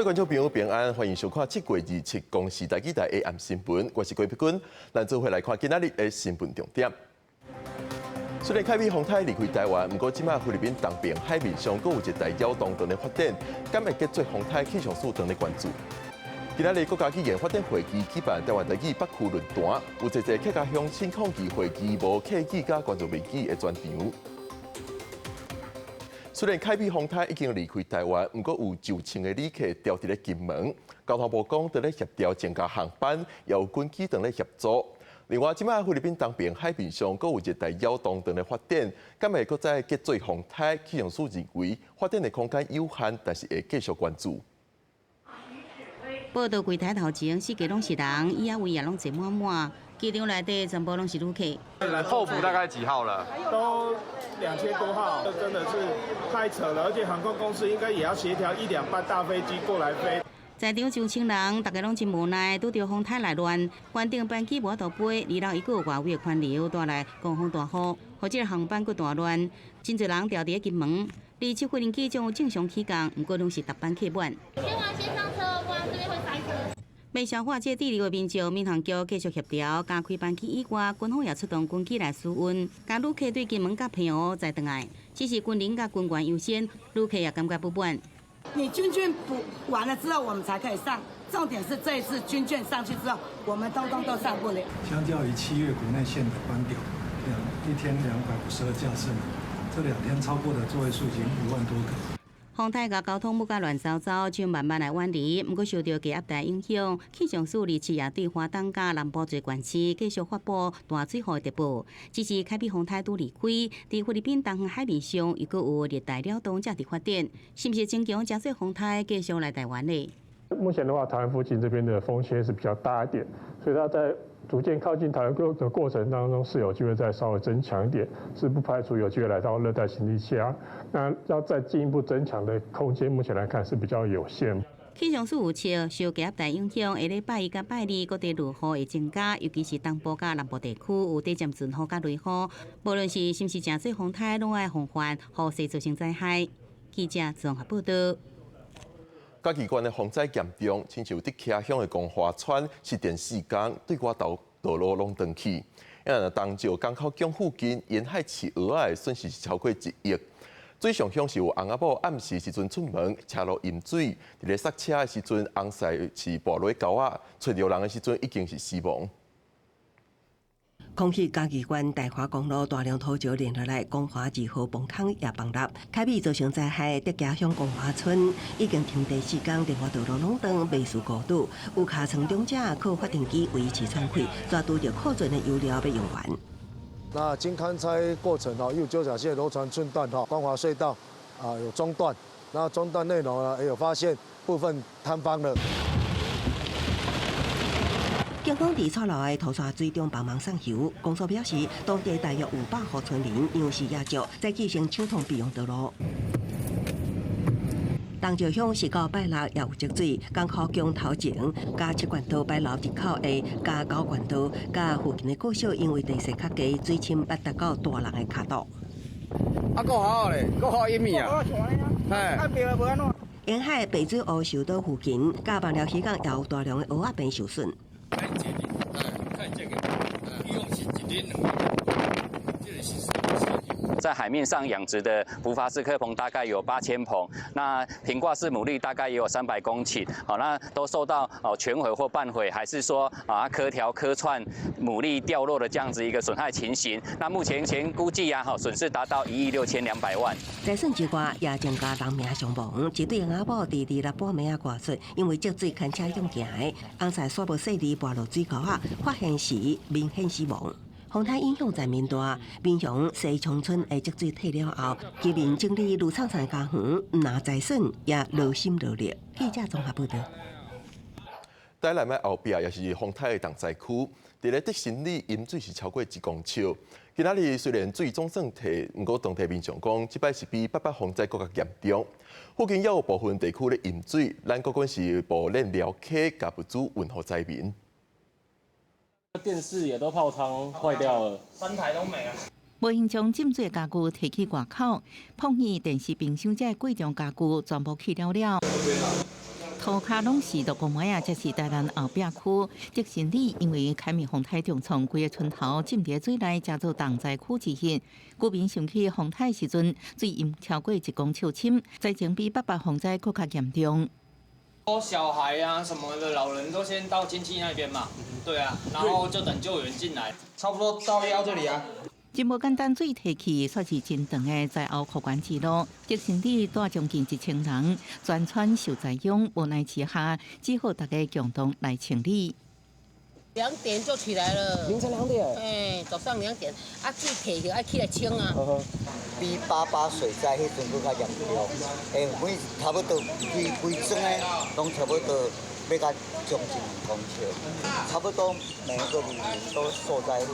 各位觀眾朋友平安，歡迎收看7月27公視台語台的暗新聞，我是郭碧君。咱做伙來看今仔日的新聞重點。雖然凱美風颱離開台灣，毋過這擺菲律賓東邊海面上閣有熱帶擾動正咧發展，敢會結做風颱，氣象署正咧關注。今仔日國家語言發展會議舉辦台灣台語北區論壇，有濟濟客家鄉親抗議會議無客語佮原住民語的專場。雖然凱美風颱已經離開台灣，毋過有上千个旅客牢佇咧金門。交通部講，正咧協調增加航班，也有軍機正咧協助。另外，這擺菲律賓東邊海面上閣有熱帶擾動正咧發展，敢會閣再結做風颱？氣象署認為發展的空間有限，但是會繼續關注。報到櫃台頭前，四界攏是人，椅仔位也攏坐滿滿。機場內底全部攏是旅客。候補大概幾號了？都2000多號，這真的是太扯了。而且航空公司應該也要協調一兩班大飛機過來飛。在場上千人，大家攏真無奈，拄著風颱來亂，原定班機無法度飛，二樓閣有外圍的環流帶來狂風大雨，予這个航班閣大亂，真濟人牢佇咧金門。27飛行機將有正常起降，毋過攏是逐班客滿。先玩先上車，不然這邊會塞車。欲消化這滯留的民眾，民航局繼續協調加開班機以外，軍方也出動軍機來輸運，共旅客對金門佮澎湖載轉來。只是軍人佮軍官優先，旅客也感覺不滿。你軍券補完了之後，我們才可以上。重點是這一次軍券上去之後，我們通通都上不了。相較於7月國內線的班表，一天252架次，這2天超過的座位數已經5萬多個。風颱共交通舞甲亂糟糟，正慢慢來遠離。毋過受著低壓帶影響，氣象署27也對花東佮南部濟縣市繼續發布大水雨的特報。只是凱美風颱拄離開，佇菲律賓東方海面上又閣有熱帶擾動正佇發展，是毋是增強誠濟風颱繼續來台灣呢？目前的話，台灣附近這邊的風切是比較大一點，所以它在逐漸靠近台灣的過程當中，是有機會再稍微增強一點，是不排除有機會來到熱帶性低氣壓。那要再進一步增強的空間，目前來看是比較有限。氣象署預測，受低壓帶影響，下禮拜一佮拜二各地落雨會增加，尤其是東部佮南部地區有短暫陣雨佮雷雨。無論是是毋是誠濟風颱，攏愛防範雨勢造成災害。記者綜合報道。嘉義縣的洪災嚴重，親像德崎鄉的光華村，失電4工，對外道道路攏斷去。啊，東石港口港附近沿海飼蚵仔的損失是超過1億。水上鄉是有翁仔某暗時時陣出門，車路淹水，佇咧剎車的時陣，翁婿是跋落溝仔，揣著人的時陣已經是死亡。空襲嘉義縣大華公路大量土石連落來，光華2號崩空也崩塌，凱美造成災害。德崎鄉光華村已經停電4工，電話道路攏斷，未輸孤堵。有尻川長者靠發電機維持喘氣，煞拄著庫存的油料欲用完。那經勘測過程哦，有九甲線羅船村段哈，光華隧道啊有中斷，那中斷內容呢也有發現部分坍方了。警方佇錯落的土沙水中幫忙送油。公所表示，當地大約500戶村民糧食也少，再進行搶通備用道路。東石鄉是到拜六也有積水，港口橋頭前佮七貫道拜六入口的佮九貫道佮附近的國小，因為地勢較低，水深捌達到大人的跤肚。啊，閣好咧，閣好一米啊！哎。沿海白水烏秀島附近，佮枋寮漁港也有大量的蚵仔棚受損。看這個，用是一年兩這個是。在海面上養殖的浮筏式蚵棚大概有8000棚，那平掛式牡蠣大概也有300公頃，好，那都受到哦全毀或半毀，還是說啊殼條、殼串、牡蠣掉落的這樣子一個損害情形。那目前估計啊，哈損失達到1億6200萬。災損之外，也增加人命傷亡。一對翁仔某佇二六半暝仔外出，因為積水牽車勇行的，翁婿煞無細膩跋落水溝仔，發現時明顯死亡。風颱影響層面大，民雄西涌村的積水退了後，居民整理綠蔥菜家園，毋但災損也勞心勞力。記者綜合報道。台南的後壁也是風颱的重災區，佇咧德新里淹水是超過1公尺。今仔日雖然水總算退，毋過當地民眾講，這擺是比八八風災閣較嚴重。附近也有部分地區咧淹水，咱國軍是部練寮溪共物資運予災民。電視也都泡湯壞掉了，三台都沒了。無閒將浸水家具提去外口，碰見電視、冰箱這貴重家具全部去了了。塗跤攏是落雨仔啊，這是台南後壁區竹新里，因為凱美風颱重創，規个村頭浸佇水內，成做重災區之一。居民想起風颱時陣，水淹超過1公尺深，災情比八八風災閣較嚴重。小孩啊什麼的，老人都先到親戚那邊嘛，對啊，然後就等救援進來，差不多到腰這裡啊。真無簡單，水提起，煞是真長的災後復原之路。竹新里蹛將近1000人，全村受災殃，無奈之下，只好大家共同來清理。 2點就起來了。凌晨2點。哎，早上2點，啊，水提起愛起來清啊。比八八水災彼陣閣較嚴重，欸，每差不多規規庄的攏差不多欲共將近2公尺，差不多每一個里民都受災。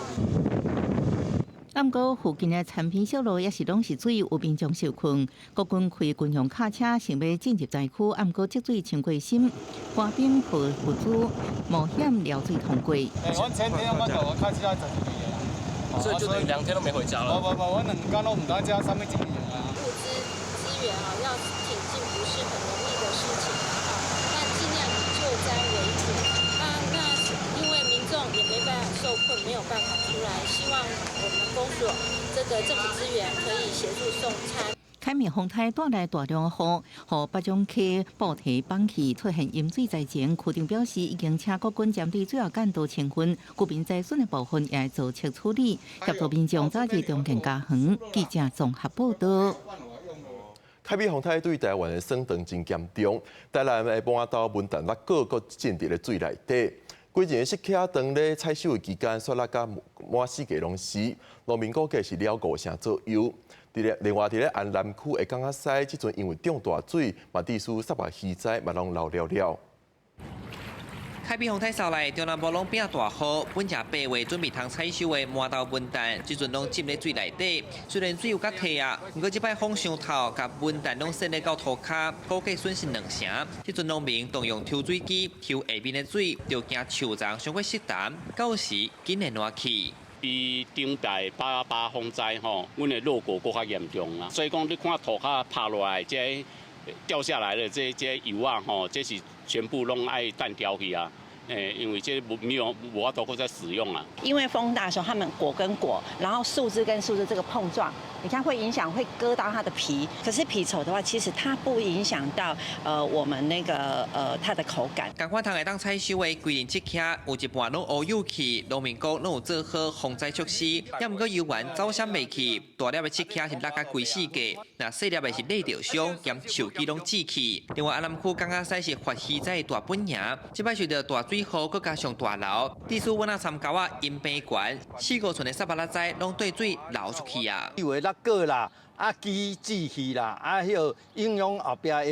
啊，毋過附近的田邊小路也是攏是水，有民眾受困。國軍開軍用卡車想欲進入災區，啊，毋過積水傷過深，官兵抱物資冒險撩水通過。欸，阮前天我就開始愛做這個，所以就等於2天都沒回家了。無無無，我兩工攏毋知這啥物情形啊。物資資源啊，要挺進不是很容易的事情啊，但盡量以救災為主。那因為民眾也沒辦法受困，沒有辦法出來，希望我們公所這個政府資源可以協助送餐。凱美風颱帶來大量雨，予八掌溪布堤崩去，出現淹水災情。區長表示，已經請國軍針對主要幹道清分，居民災損的部分也會做徹處理，協助民眾早日重建家園。記者綜合報道。凱美風颱對台灣的損傷真嚴重，台南的饃頭、文旦、六果閣浸佇咧水內底。規日的釋茄當咧採收的期間，煞落甲滿四界攏是，農民估計是了5成左右。佇咧另外佇咧安南區的港仔西，這陣因為漲大水，嘛致使虱目魚仔嘛攏流了了。凱美風颱掃來，中南部攏變大雨，本正8月準備通採收的饃頭文旦，這陣攏浸咧水內底。雖然水有較退啊，毋過這擺風傷透，共文旦攏搧咧到塗跤，估計損失2成。這陣農民動用抽水機抽下面的水，就驚樹叢傷過濕澹，到時緊會爛去。比頂擺八八風災吼，阮的落果閣較嚴重啦。所以講，你看塗跤拍落來，這掉下來的這這葉仔吼，這是全部攏愛彈掉去啊！欸，因為這無沒有無法度閣再使用啊。因為風大的時候，它們果跟果，然後樹枝跟樹枝這個碰撞，你看會影響，會割到它的皮。可是皮醜的話，其實它不影響到我們那個它的口感。仝款通會當採收的規輪七茄，有一半攏烏有去，農民講攏有做好防災措施，也毋過猶原走閃袂去。大粒的七茄是落甲規四界，若細粒的是裂著傷，兼樹枝攏折去。另外，安南區港仔西是發魚仔的大本營，這擺受著大水雨，閣加上大流，致使阮仔參溝仔陰平懸，四五寸的虱目仔仔攏綴水流出去啊！有的落果啦，啊枝折去啦，啊彼個影響後壁的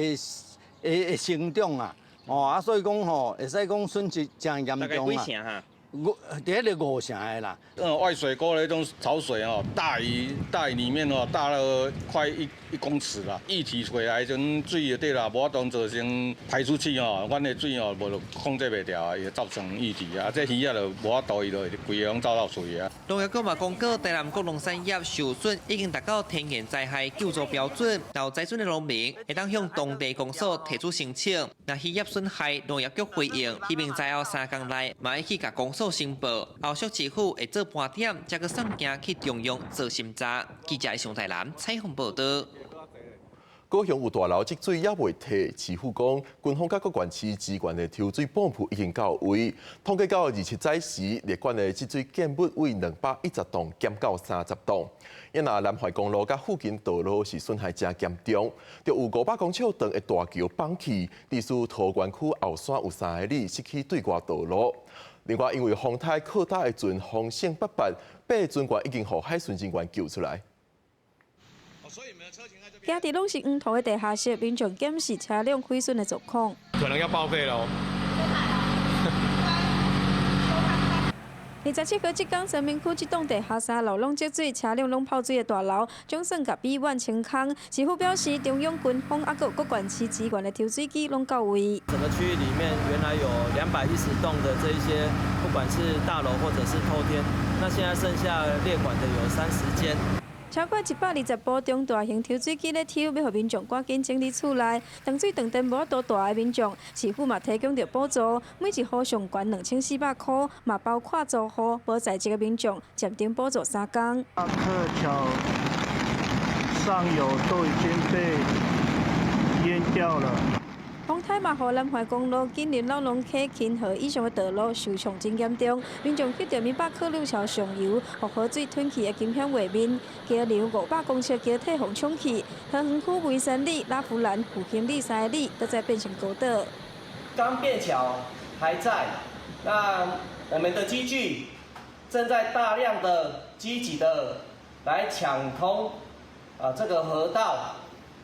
的生長啊，哦啊所以講吼，會使講損失誠嚴重啊。五，佇彼個5成的啦。外水溝的那種潮水哦，大魚大魚裡面哦，大了快一公尺啦。液體水來陣水就對啦，無法度造成排出去哦，阮的水哦，無控制袂牢啊，會造成液體啊，這魚仔就無法度，伊就規个攏走到水啊。農業局嘛公告，台南各農產業受損已經達到天然災害救助標準，有災損的農民會當向當地公所提出申請。若漁業損害，農業局回應，希望災後3工內嘛會去共公所申報，後續市府會做盤點，才閣送件去中央做審查。記者上台南採訪報導。高雄有大樓積水猶未退，市府講軍方佮各縣市支援的抽水泵浦已經到位。統計到27早時，列管的積水建物為210棟減到30棟。因若南環公路佮附近道路是損害誠嚴重，就有500公尺長的大橋崩去，致使桃園區後山有3里失去對外道路。另外，因為風颱擴大的陣風勢八八，八個船員已經予海巡人員救出來。行佇攏是黃土的地下室，民眾檢視車輛毀損的狀況。可能要報廢咯。27號，浙江三民區這棟地下三樓攏積水，車輛攏泡水的大樓，總算共比遠清空。市府表示，中央軍方抑閣有各縣市支援的抽水機攏到位。整個區域裡面原來有210棟的這一些，不管是大樓或者是透天，那現在剩下列管的有30間。超過120部中大型抽水機咧抽，欲予民眾趕緊整理厝內。斷水斷電無法度蹛的民眾，市府嘛提供著補助，每一戶上懸2400箍，嘛包括租戶無在籍的民眾，暫停補助3工。客橋上游都已經被淹掉了。風颱嘛，予南環公路緊鄰荖濃溪、芹河以上的道路受創真嚴重，民眾翕著明百客路橋上游，予河水吞去的驚險畫面，橋梁500公尺橋體予沖去，桃園區梅山里、拉弗蘭、復興里三个里都在變成孤島。鋼便橋還在，那我們的機具正在大量的積極的來搶通啊這個河道，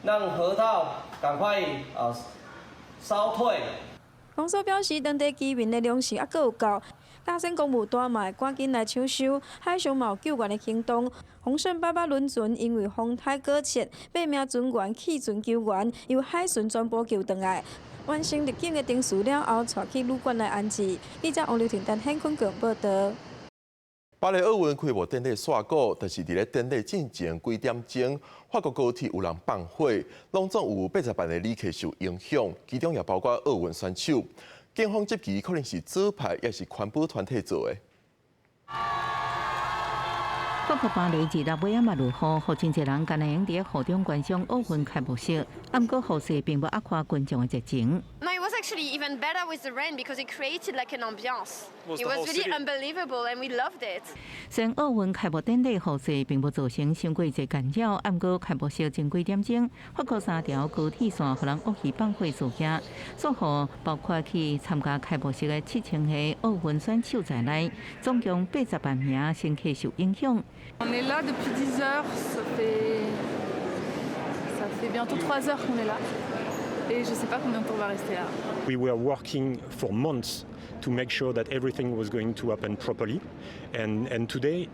讓河道趕快啊燒退。公所表示，當地居民的糧食猶閣有夠，嘉仙公務單嘛會趕緊來搶修，海上嘛有救援的行動。鴻盛88輪船因為風颱擱淺，八名船員棄船救援，由海巡全部救轉來，完成入境的程序了後，帶去旅館來安置。記者王劉婷、陳顯坤報道。巴黎奧運開幕典禮煞鼓，但是佇咧典禮進前幾點鐘，法國高鐵有人放火，攏總有80萬个旅客受影響，其中也包括奧運選手。警方質疑可能是左派，抑是環保團體做的。法國巴黎二六尾仔嘛落雨，予真濟人敢若會用佇雨中觀賞奧運開幕式。毋過雨勢並無壓垮觀眾的熱情。 No, it was actually even better with the rain because it created like an ambiance. It was really unbelievable and we loved it. 雖然奧運開幕典禮雨勢並無造成傷過濟干擾，毋過開幕式前幾點鐘，法國三條高鐵線予人惡意放火事件，煞予包括去參加開幕式的7000個奧運選手在內，總共80萬名乘客受影響。 On est là depuis 10 heures, ça fait bientôt 3 heures qu'on est là. Et je sais pas combien de temps on va rester là. We were working for months to make sure that everything was going to happen properly, and today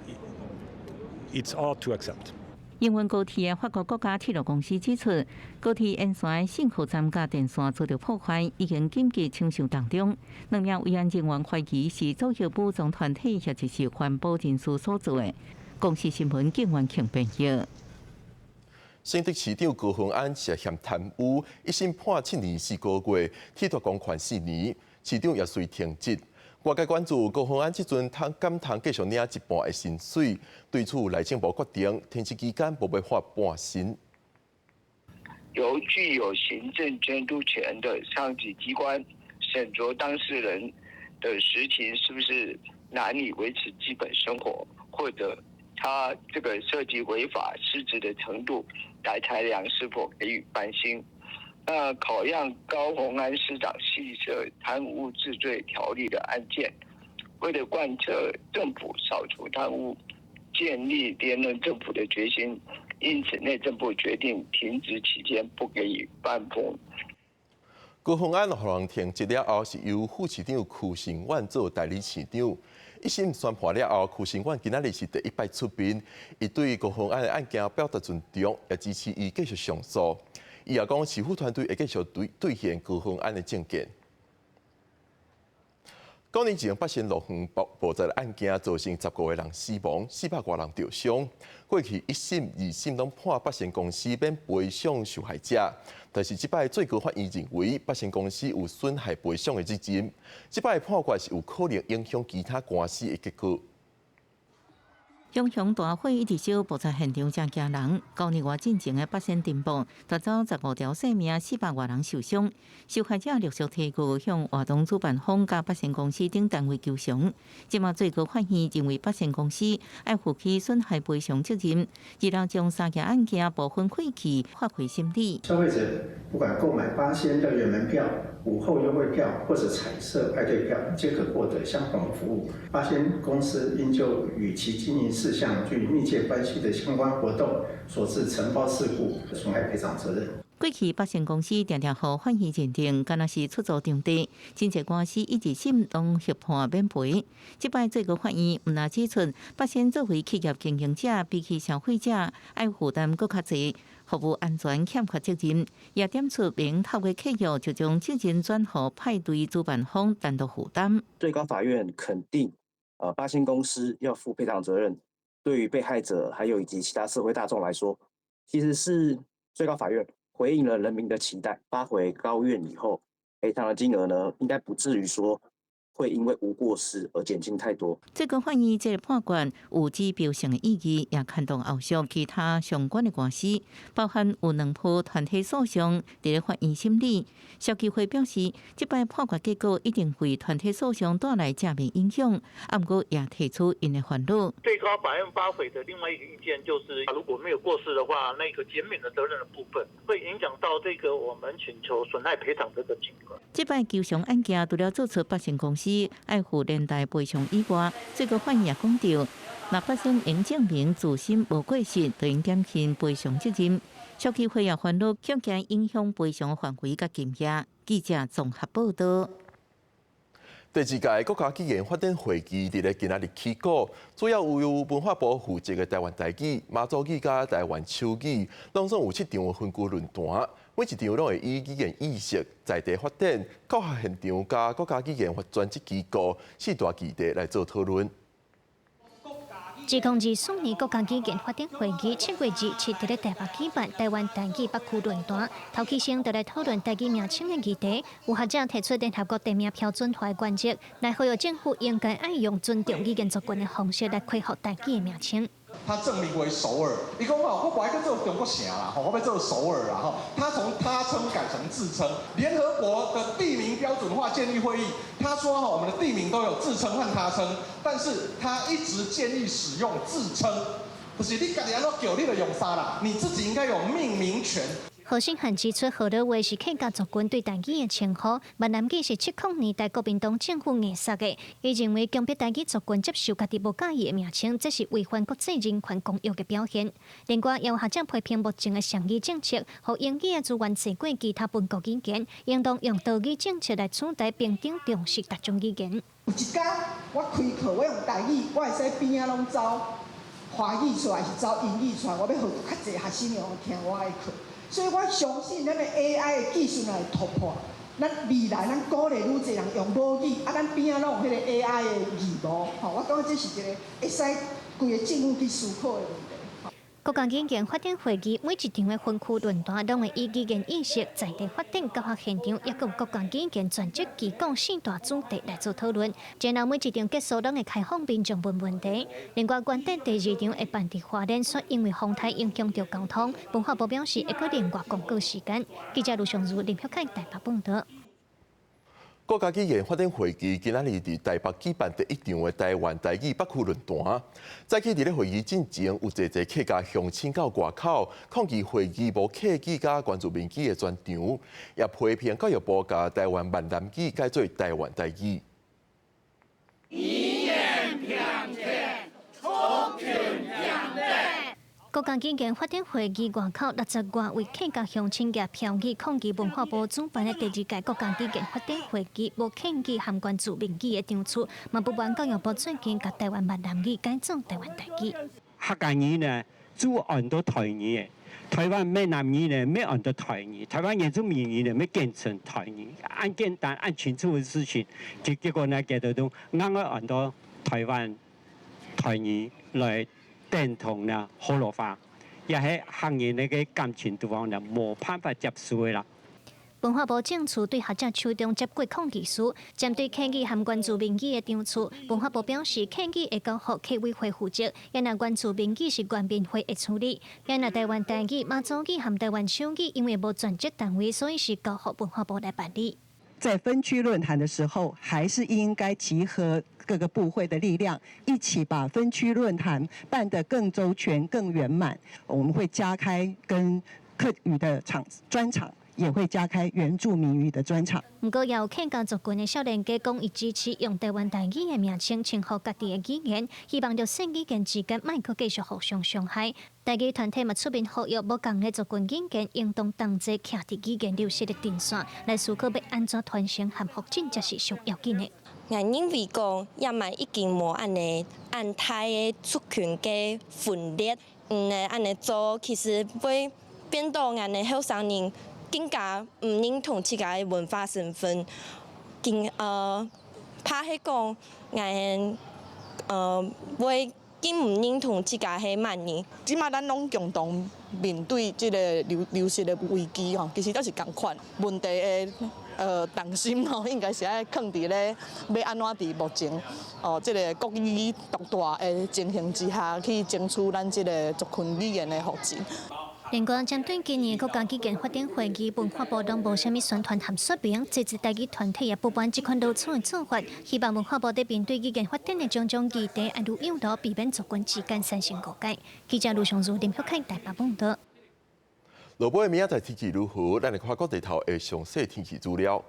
it's hard to accept. 營運高鐵的法國國家鐵路公司指出，高鐵沿線信號站佮電線遭著破壞，已經緊急搶修當中。兩名維安人員懷疑是左翼武裝團體或者是環保人士所做的。公視新聞警員慶編譯。新竹市長高虹安涉嫌貪污，一審判7年4個月，褫奪公權4年，市長也隨停職。外界關注高虹安這陣通敢通繼續領一半的薪水，對此內政部決定停職期間無欲發半薪。由具有行政監督權的上級機關審酌當事人的實情是不是難以維持基本生活，或者他這個涉及違法失職的程度，來裁量是否給予半薪。那考量高虹安市長係涉貪污治罪條例的案件，為了貫徹政府掃除貪污、建立廉能政府的決心，因此內政部決定停職期間不給予半薪。高虹安予人停職了後，是由副市長邱成遠做代理市長。一審宣判了後，邱成遠今仔日是第一擺出面，伊對高虹安的案件表達尊重，也支持伊繼續上訴。伊也講，市府團隊會繼續兌現高虹安的政見。九年前八仙樂園爆炸案件，造成15個人死亡，400外人著傷。過去一審、二審攏判八仙公司免賠償受害者，但是這擺最高法院認為八仙公司有損害賠償的責任。這擺判決是有可能影響其他官司的結果。熊熊大火一直燒，爆炸現場誠驚人。9年外進前的八仙塵爆，奪走15條性命，400外人受傷。受害者陸續提告，向活動主辦方佮八仙公司等單位求償。這馬最高法院認為八仙公司愛負起損害賠償責任，二人將三件案件部分廢棄，發回審理。消費者不管購買八仙樂園門票、午後優惠票或者彩色派對票，皆可獲得相同服務。八仙公司應就與其經營事項具密切關係的相關活動所致承包事故損害賠償責任。過去八仙公司定定予法院認定，敢若是出租場地，真濟官司一二審攏服判免賠。這擺最高法院毋但指出，八仙作為企業經營者，比起消費者愛負擔閣較濟，服務安全欠缺責任，也點出免透過契約就將責任轉予派對主辦方單獨負擔。最高法院肯定，八仙公司要負賠償責任。對於被害者，還有以及其他社會大眾來說，其實是最高法院回應了人民的期待，發回高院以後，賠償的金額呢，應該不至於說會因為無過失而減輕太多。最高法院這个判決有指標性的意義，也牽動後續其他相關的官司，包含有兩波團體訴訟佇咧法院審理。消基會表示，這擺判決結果一定會團體訴訟帶來正面影響，啊，毋過也提出𪜶的煩惱。最高法院發回的另外一個意見就是，如果沒有過失的話，那個減免的責任的部分會影響到這個我們請求損害賠償這個金額。這擺求償案件除了做出八仙公司愛負連帶賠償以外，最高法院也講著，若八仙應證明自身無過失，就應減輕賠償責任。消基會也煩惱，恐驚影響賠償範圍佮金額。記者綜合報道。第二屆國家語言發展會議佇咧今仔日起鼓，主要有由文化部負責的台灣台語、馬祖語佮台灣手語，攏總有七場分區論壇，每一場攏會以語言意識、在地發展、教學現場佮國家語言專職機構四大議題來做討論。2024年國家語言發展會議7月27佇咧台北舉辦台灣台語北區論壇，頭起先就來討論台語名稱的議題。有學者提出聯合國地名標準化的原則，來呼籲政府應該愛用尊重語言族群的方式來恢復台語的名稱。他正名為首爾，伊講吼，我無愛閣做中國城啦，吼，我欲做首爾啦，吼。他從他稱改成自稱。聯合國的地名標準化建議會議，他說吼，我們的地名都有自稱和他稱，但是他一直建議使用自稱，就是你家己按怎叫，你就用啥啦，你自己應該有命名權。何信漢指出，河洛話是客家族群對台語的稱呼，閩南語是70年代國民黨政府硬塞的。伊認為強迫台語族群接受家己無佮意的名稱，這是違反國際人權公約的表現。另外，也有學者批評目前的雙語政策，予英語的資源濟過其他本國語言，應當用多語政策來取代平等重視逐種語言。有一工我開課，我用台語，我會使邊仔攏走華語出來，是走英語出來，我欲予較濟學生會聽我的課。所以我相信咱的 AI 的技術若會突破，咱未來咱鼓勵愈濟人用母語，啊，咱邊仔攏有彼個 AI 的字幕，吼，我感覺這是一個會使規个政府去思考的問題。國家語言發展會議每一場的分區論壇，攏會以語言意識、在地發展、教學現場，抑閣有國家語言專職機構四大主題來做討論。然後每一場結束，攏會開放民眾問問題。另外，原定第二場會辦佇花蓮，卻因為風颱影響著交通，文化部表示會閣另外公告時間。記者盧尚如、林旭凱台北報導。國家語言發展會議今仔日佇台北舉辦第一場的台灣台語北區論壇。早起佇咧會議進前，有濟濟客家鄉親到外口抗議會議無客語佮原住民語的專場，也批評教育部共台灣閩南語改做台灣台語。語言平等，族群平等。國家語言發展會議外口60外位客家鄉親舉標語抗議文化部主辦的第二屆國家語言發展會議無客語含原住民語的場次，嘛不滿教育部最近共台灣閩南語改做台灣台語。客家語呢，主按到台語的；台灣閩南語呢，欲按到台語；台灣原住民語呢，欲變成台語。按簡單、按清楚的事情，結果呢，結到都硬愛按到台灣台語來等同呢，河洛話，也係客人那個感情對方呢，無辦法接受的啦。文化部政處對學者手中接過抗議書，針對客語含原住民語的場次，文化部表示客語會交予客委會負責，也若原住民語是原民會會處理。也若台灣台語、馬祖語含台灣手語，因為無專職單位，所以是交予文化部來辦理。在分區論壇的時候，還是應該集合各個部會的力量，一起把分區論壇辦得更周全、更圓滿。我們會加開跟客語的場專場，也會加開原住民語的專場。毋過，也有客家族群的少年家講，伊支持用台灣台語的名稱稱呼家己的語言，希望弱勢語言之間莫閣繼續互相傷害。台語團體嘛出面呼籲，無仝的族群語言應當同齊徛佇語言流失的陣線，來思考欲按怎傳承和發展，才是上要緊的。𠊎認為講，也嘛已經無按呢按大的族群嘅分裂，按呢做其實會變到𠊎的後生人更加毋認同自家的文化身份，更怕係講𠊎會。更毋認同這个彼萬呢。這馬咱攏共同面對這个流失的危機吼，其實都是仝款問題的重心吼，應該是愛囥佇咧欲按怎佇目前哦，這个國語獨大的情形之下去爭取咱這个族群語言的福祉。另外，針對今年國家語言發展會議，文化部攏無啥物宣傳和說明，這支台語團體也不滿這款老鼠的做法，希望文化部佇面對語言發展的種種議題，愛愈讓路，避免族群之間產生誤解。記者盧尚如、林旭凱台北報導。落尾明仔載天氣如何？咱來看各地頭的詳細天氣資料。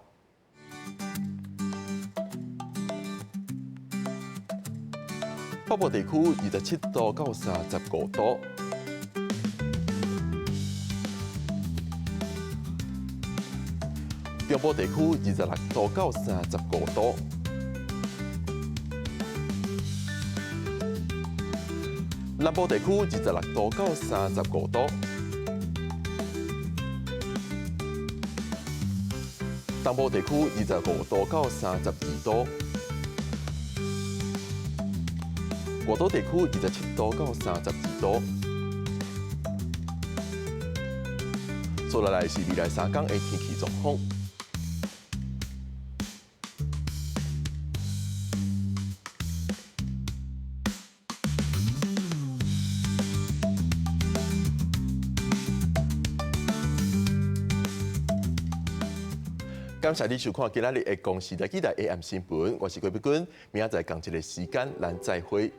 北部地區27度到35度。中部地區26度到35度，南部地區26度到35度，東部地區25度到32度，外島地區27度到32度。接落來是未來三天的天氣狀況。感謝你收看今仔日的公視台語台 AM 新聞，我是郭碧君，明仔載仝一个時間，咱再會。